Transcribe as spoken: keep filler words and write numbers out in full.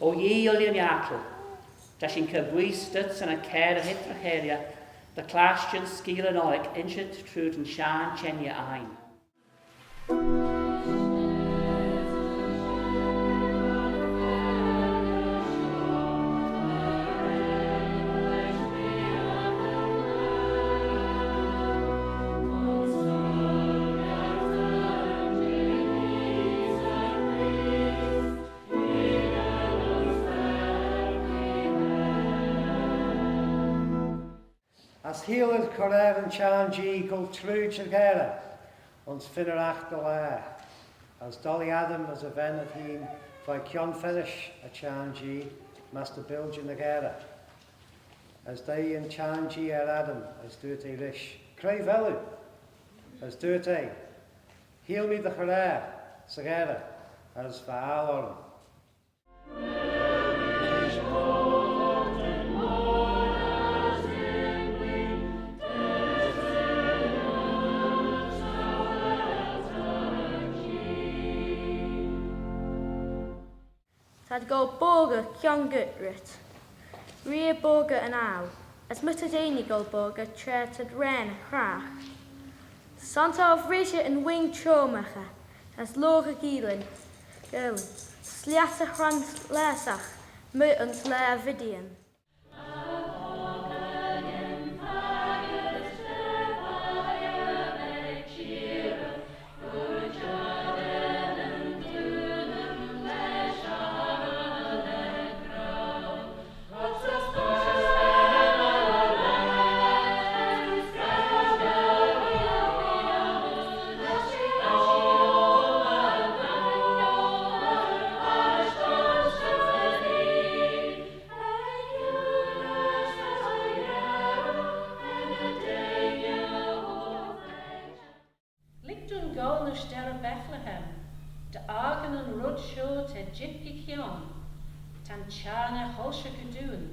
O Yee, ooilley yn aggle, ta shin cur bwooise dhyt 'sy carrey heet ry-cheilley, dy chlashtyn skeeal yn Nollaig ynshit trooid yn çhenn çhengey ain. As heeal ad coraa yn çhenn Jee goll trooid y gharey ayns fynnaght dy laa, as dollee Adam as e ven ad hene veih kione fennish y çhenn Jee, mastey biljyn y gharey. As d'ee yn çhenn Jee er Adam, as dooyrt eh rish, "Cre vel oo?" As dooyrt eh, "Heeal mee dy gharey 'sy gharey, as va aggle orrym." T'ad goll boggey kiongoyrt. Reeriaght boggey yn aggle, as my ta jeant goll boggey tra t'ad raad y chragh. Son t'ou reesht yn wing çhio magh, as lorg y gheillyn, gheillyn, s'lhiass y hranlaasaght, my ayns laa Vidian. Lhig dooin goll ny sterrey Bethlehem, dy akin yn red shoh ta jeet gy chione, ta'n çhiarn er hoilshey gardooin,